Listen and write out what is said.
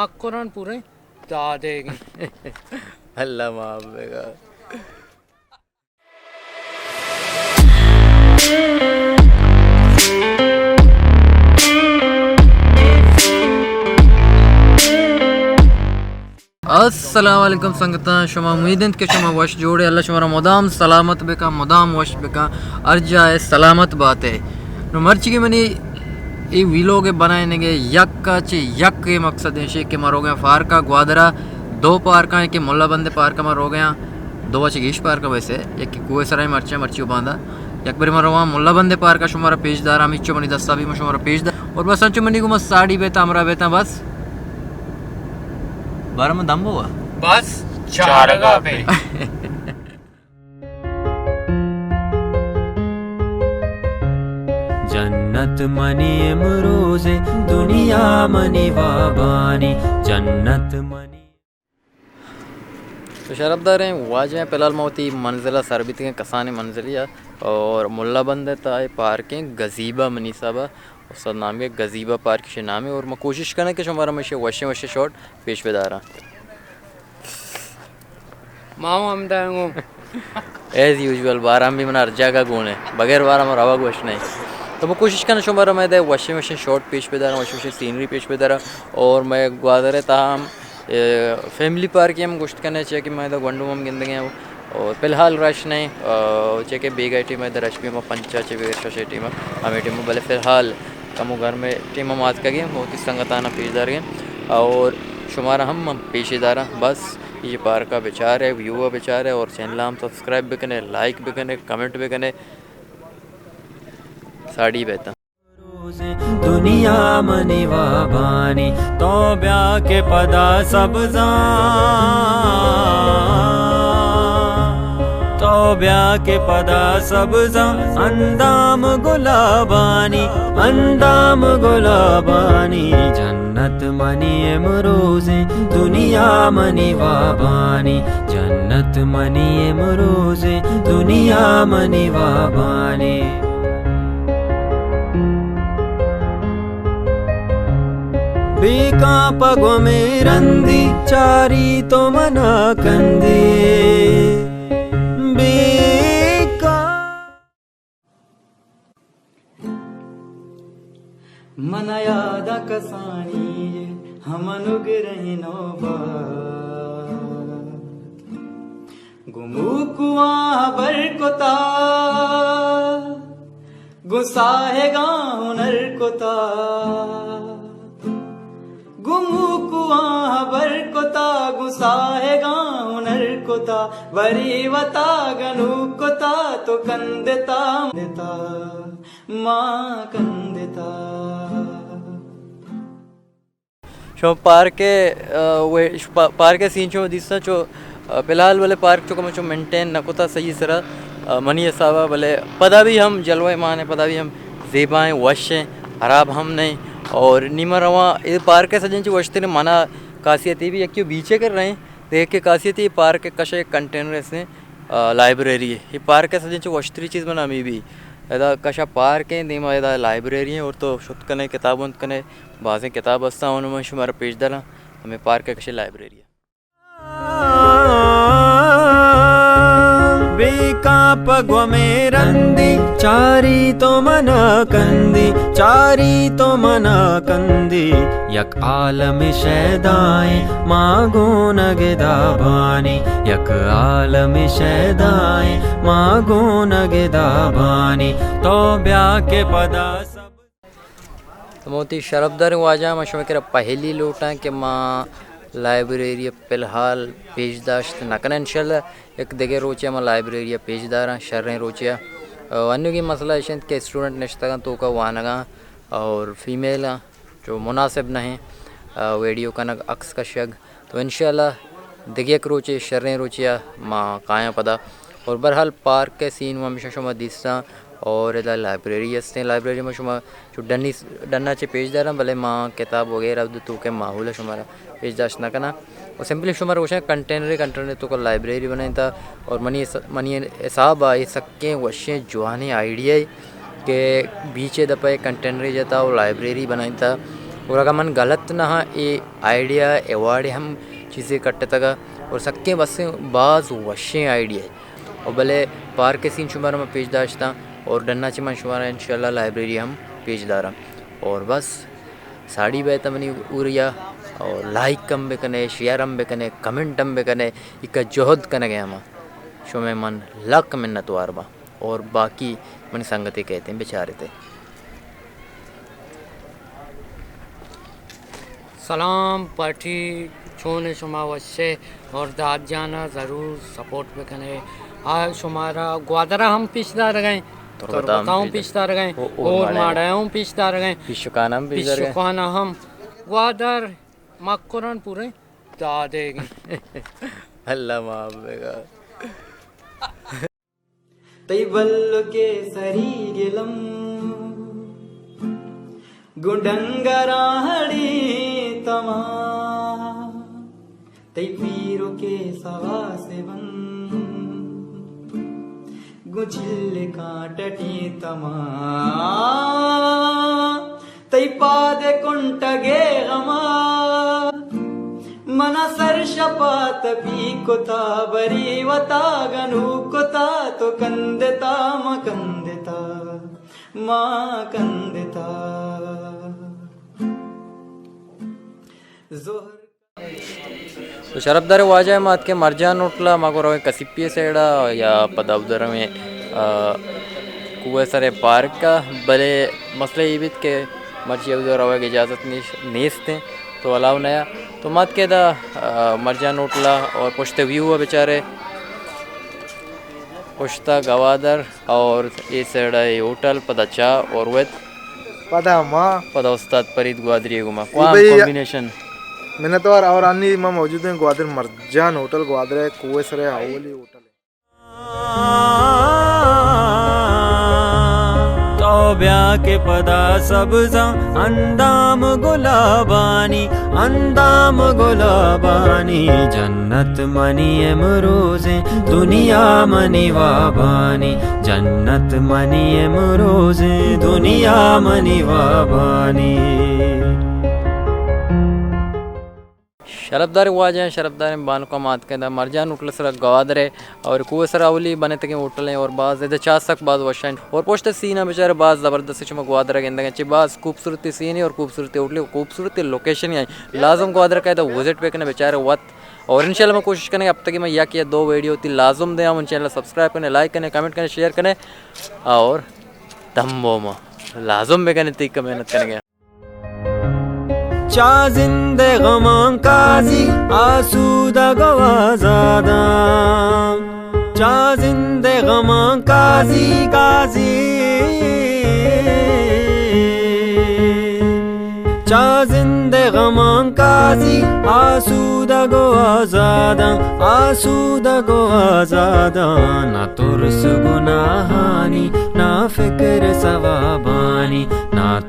اکران پورے دادے گی۔ اللہ معاف بیگا۔ السلام علیکم سنگتاں، شما امید انت کہ شما وش جوڑے، اللہ شما را مدام سلامت بکن، مدام وش بکن، ہر جائے سلامت باتے۔ نو مرچی کہ منی اے ویلوگ بنائینگ ءِ یک ءَ چہ یک اے مقصد ایش کہ ما روگیاں پارک ءَ گوادر ءَ، دو پارک ایں کہ ملا بند پارک ءَ ما روگیاں، دو ءَ چہ گیش پارک ءَ ویسے، یکے کوہ سرا ایں مرچی مرچی باندا، یک برے ما رواں ملا بند پارک ءَ شما را پیش داراں، ہمیچو منی دستا بھی ما شما را پیش داراں۔ اور بس انچو منی گوما ساڑی بیتا، ہمراہ بیتا، بس بارہ من دم ہوا۔ بس چارگا پہ۔ جنت منی امروز، دنیا منی وابانی، جنت منی۔ تو شرف داریں واجہ، فی الحال ما وتی منزل ءَ سر بیتگیں، کسانیں منزلے ءَ، اور ملا بند ءِ تہا اے پارک ایں، گزیبہ منی حساب ءَ استاد نام ءِ گزیبہ پارک ایشی نام ایں، اور ما کوشش کنیں کہ شمارا ہمیشی وشیں وشیں شاٹ پیش بداراں۔ ما ہم ہمدا گوں۔ ایز یوزول باران بھی من ہر جاگہ گون ایں، بغیر باران من روگ وش نہ ایں۔ تو ما کوشش کنیں شمارا مئے دے وشیں وشیں شاٹ پیش بداراں، وشیں وشیں سینری پیش بداراں، اور مئے گوادر ءِ تہا ہم اے، فیملی پارک ہم گوشت کنیں، چیا کہ ما ادا گونڈو ہم گندگیں، اور فی الحال رش نہ ایں، آ، چیا کہ بیگاہ ٹیم ادا رش بھی، ما پنچ ءَ چہ بغیر شش ءِ ٹیم، ہمے ٹیم، بلے فی الحال کمو گرمیں ٹیم ما آتکگیں، ما وتی سنگتانا پیش دارگیں، اور شمارا ہم من پیش داراں۔ بس اے پارک ءَ بچارے، ویو ءَ بچارے، اور چینل ءَ ہم سبسکرائب بکنے، لائک بکنے، کمنٹ بکنے، ساڑی بیتاں۔ دنیا منی وابانی، تو بیا کہ پدا سبزاں، تو بیا کہ پدا سبزاں، اندام گلابانی، اندام گلابانی۔ جنت منی امروز، دنیا منی وابانی، جنت منی امروز، دنیا منی وابانی۔ بیکاں پہ گومے رندی، چاری تو منا کندی۔ بیکاں۔ من یاد کسانی ہم نگرہ نوبا۔ گوں موکواں ہبر کتا، گوں ساہگاں ہنر کتا۔ گوں موکواں ہبر کتا، گوں ساہگاں ہنر کتا، بری وتا گنوک کتا، تو کندتا، کندتا، ما کندتا۔ شما پارک ءِ، آ، وے-، ش-، پا-، پارک ءِ سین شما دیستاں چو، آ، فی الحال بلے پارک چو کمو چو مینٹین نہ کتا صحیح سرا، آ، منی حساب ءَ، بلے پدا بھی ہم جلوہ مان ایں، پدا بھی ہم زیبا ایں، وش ایں، خراب ہم نہ ایں۔ اور نی ما رواں اے پارک ءِ سجہیں چہ وشتریں منا خاصیت اے بھی یکے بیچ ءِ کر رہے ہیں، دیکھ کے خاصیت اے پارک ءِ کش ءَ کنٹینر استیں، آ، لائبریری اے۔ اے پارک ءِ سجہیں چہ وشتری چیز منا ہمے بھی۔ ادا کشا پارک ایں، دیما ادا لائبریری ایں اور تو شت کنے، کتاب ونت کنے، بازیں کتاب استاں، انوں من شمارا پیش داراں۔ ہمے پارک ءِ کش ءَ لائبریری اے۔ بیکاں پہ گومے رندی، چاری تو منا کندی، چاری تو منا کندی۔ یک عالم شیدائیں ما گون گدابانی، یک عالم شیدائیں ما گون گدابانی۔ تو بیا کہ پدا سب۔ تو من وتی شرف داریں واجہ، من شمئے کرا پہلی لوٹاں کہ ما لائبریری ءَ فی الحال پیش داشت نہ کناں۔ انشاءاللہ یک دگہ روچے ما لائبریری ءَ پیش داراں، شریں روچے ءَ۔ انوگیں مسئلہ اش انت کہ اسٹوڈنٹ نشتگاں توکا وانگاں اور فیمیلاں چو مناسب نہ ایں، آ، ویڈیو کنگ، عکس کشگ۔ تو انشاءاللہ دگہ یک روچے، شریں روچے ءَ ما کایاں پدا۔ اور بہرحال پارک ءِ سین ہمیشہ شما دیستاں اور ادا لائبریری استیں، لائبریری ما شما چو ڈنی، ڈنا چہ پیش داراں، بلے ما کتاب وغیرہ دو توکے ماحول ءَ شمارا پیش داشت نہ کناں۔ اور سمپلی شمارا گوشاں کنٹینرے، کنٹینرے توکا لائبریری بنائینتا۔ اور منی حس-، منی حساب ءَ اے سکیں وشیں جوانیں آئیڈیا اے کہ بیچ ءِ دپ ءَ کنٹینرے جتا و لائبریری بنائینتا۔ اور اگاں من غلط نہ آں، اے آئیڈیا ایوارڈ ہم چیزے کٹتگ ءَ اور سکیں بسیں باز وشیں آئیڈیا ءَ۔ اور بلے پارک ءِ سین شمارا من پیش داشتاں اور ڈنا چہ من شمارا انشاءاللہ لائبریری ہم پیش داراں۔ اور بس ساڑی بیت منی اوریا اور لائک ہم بکنے، شیئر ہم بکنے، کمنٹ ہم بکنے، ایکا جہد کنگے ہما شمے من لک منتوار باں۔ اور باقی منی سنگتے کہتے ہیں بچارتے۔ سلام پارٹی، چون شما وشے؟ اور داد جانا ضرور سپورٹ بکنے۔ آ شمارا گوادرا ہم پیش دارگیں، تربتا ہم پیش دارگیں، اور ماڑا ہم پیش دارگیں، پیشکانا ہم پیش دارگیں۔ پیشکانا ہم گوادر مکران پورے دادے گی۔ اللہ معاف بگا۔ تئی بلکیں سری گلم گوں ڈنگراں ہڑی تما، تئی پیرکے سواس بند گوں چلکاں ٹٹی تما۔ تئی پاد کنٹگے غما، منا سر شپا تپی کتا، بری وتا گنوک کتا، تو کندتا ما کندتا، ما کندتا۔ زہر تو شرپدار واجہ، ما اتکیں مرجان ہوٹل ءَ، ما گوں رویں کسیپی ءِ سائیڈ ءَ یا پدا ادھر رویں، آ، کوہ سر ءِ پارک ءَ، بلے مسئلہ اے بیت کہ مرچی ادھر روگ ءِ اجازت نیش-، نیست ایں، تو الاؤ نیا۔ تو ما اتکیں ادا، آ، مرجان ہوٹل ءَ اور پشت ویو ءَ بچارے، پشت ءَ گوادر۔ اور اے سائیڈ ءَ اے ہوٹل، پدا چاہ اور وت پدا ما۔ پدا استاد فرید گوادری گما۔ اے کوام بھئی کمبینیشن۔ منتوار۔ اور انی ما موجود ایں گوادر مرجان ہوٹل، گوادر ءِ کوہ سر ءِ اولی ہوٹل ایں۔ تو بیا کہ پدا سبزاں اندام گلابانی، اندام گلابانی، جنت منی امروزیں، دنیا منی وابانی، جنت منی امروزیں، دنیا منی وابانی۔ شرپداریں واجہ، شرپداریں بانکاں، ما اتکیں ادا مرجان ہوٹل سرا گوادر ءَ اور کوہ سرا اولی بنتگیں ہوٹل ایں اور باز ادا چاہ سک باز وش ایں اور پشت سین ءَ بچارے باز زبردست، شما گوادر ءَ گندگ ایں، چہ باز خوبصورتی سین ایں اور خوبصورتی ہوٹل ایں، خوبصورتی لوکیشن ایں۔ لازم گوادر ءَ ادا وزٹ بکنے بچارے وت۔ اور انشاءاللہ ما کوشش کنیں ہفتگی ما یک یا دو ویڈیو تئی لازم دیاں، انشاءاللہ سبسکرائب کنے، لائک کنے، کمنٹ کنے، شیئر کنے اور تمبو ما لازم بکنے، تئی محنت کنگے۔ چا زند غماں قاضی آسودگ و آزاداں، چا زند غماں قاضی، قاضی۔ چا زند غماں قاضی آسودگ و آزاداں، آسودگ و آزاداں۔ نہ ترس گناہانی، نہ فکر ثوابانی، نہ